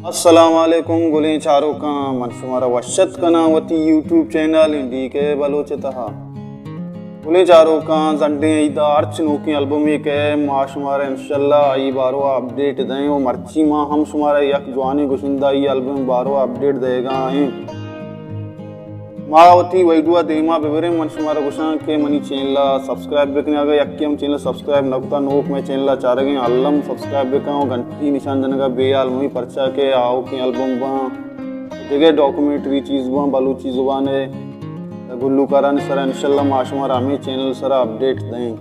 السلام علیکم گلیں چاروکاں، من شمارا وش اتک کناں وتی یوٹیوب چینل این ڈی کے بلوچ ءِ تہا۔ گلیں چاروکاں، زنڈیں عید ءَ ہرچ نوکیں البمے کئے، ما شمارا انشاءاللہ آئی باروا اپڈیٹ دئیں و مرچی ما ہم شمارا یک جوانیں گشندہ آئی البم باروا اپڈیٹ دئیگا ایں۔ ما وتی ویڈیو ءَ دیما ببریں، من شمارا گوشاں کہ منی چینل ءَ سبسکرائب بکنے، اگاں یکے ہم چینل ءَ سبسکرائب نہ کتا، نوک مئے چینل ءَ چارگیں الم سبسکرائب بکن و گھنٹی نشان جنگا بے حال مبی، پرچا کہ آؤکیں البم باں، دگہ ڈاکومنٹری چیز باں، بلوچی زبان ءِ گلوکارانی سرا انشاءاللہ ما شمارا ہمے چینل سرا اپڈیٹ دئیں۔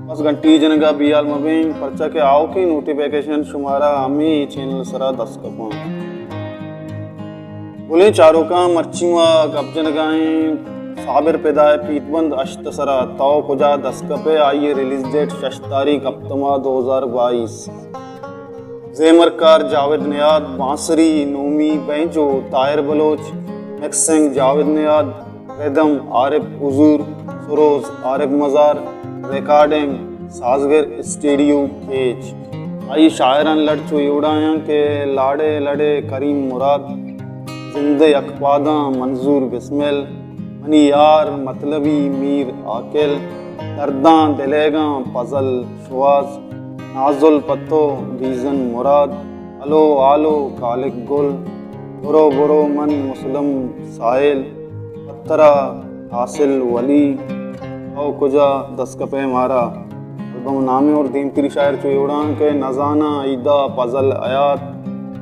بس گھنٹی جنگا بے حال مبیں، پرچا کہ آؤکیں نوٹیفیکیشن شمارا ہمے چینل سرا دست کپاں۔ گلیں چاروکاں، مرچی ما گپ جنگا ایں صابر فدا ءِ پیت بند ہشت ءِ سرا، تو کجا دست کپئے، آئی ءِ ریلیز ڈیٹ شش تاریخ ہپت ماہ دو ہزار بائیس۔ زیمرکار جاوید نیاد، بانسری نومی بینجو طاہر بلوچ، مکسنگ جاوید نیاد، ردم عارف حضور، سروز عارف مزار، ریکارڈنگ سازگر اسٹیڈیو کیچ۔ آئی شاعران لڑ چو ایوڑایاں کہ لاڑے لڑے کریم مراد، زندہ یک پاداں منظور بسمل، منی یار مطلبی میر عاقل، درداں دلیگاں پزل شواز، نازل پتو بیزن مراد، الو آلو کالک گل، برو برو من مسلم ساحل، پترا حاصل ولی، او کجا دست کپئے مارا۔ البم نامے اور دیمتری شاعر چو ایوڑاں کہ نزاناں ایدا پزل حیات،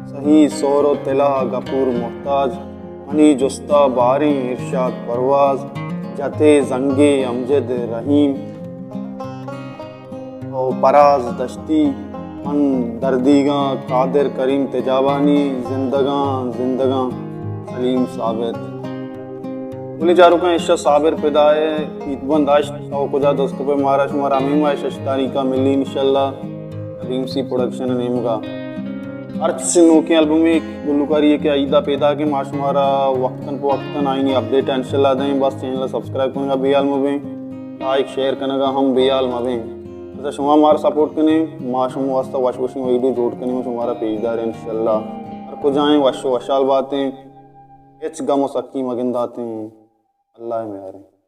سہی سور و تلا گپور محتاج، منی جستا باریں ارشاد پرواز، جتے زنگے امجد رحیم، او پراز دشتی، من دردیگاں قادر کریم تجابانی، زندگاں زندگاں سلیم ثابت۔ گلیں چاروکاں، اشا صابر فدا ءِ پیت بند ہشت، او کجا دست کپئے مارا، شمارا ہمے ماہ شش تاریخ ءَ ملی انشاءاللہ بی ایم سی پروڈکشن ءِ نیمگا۔ ہرچ نوکیں البمے گلوکاری ءِ کہ عیدا پیداک ایں، ما شمارا وقتاً پہ وقتاً آئینی اپڈیٹ انشاءاللہ دئیں۔ بس چینل ءَ سبسکرائب کنگا بے حال مبیں، لائک شیئر کنگا ہم بے حال مبیں۔ اچھا، شما مارا سپورٹ کنیں، ما شما واسطہ وش وشیں ویڈیو جوڑ کنیں و شمارا پیش داریں انشاءاللہ۔ ہر کجائیں وش و وشحال باتیں، ہچ غم و سکی مگنداتیں۔ اللہ ءِ میاریں۔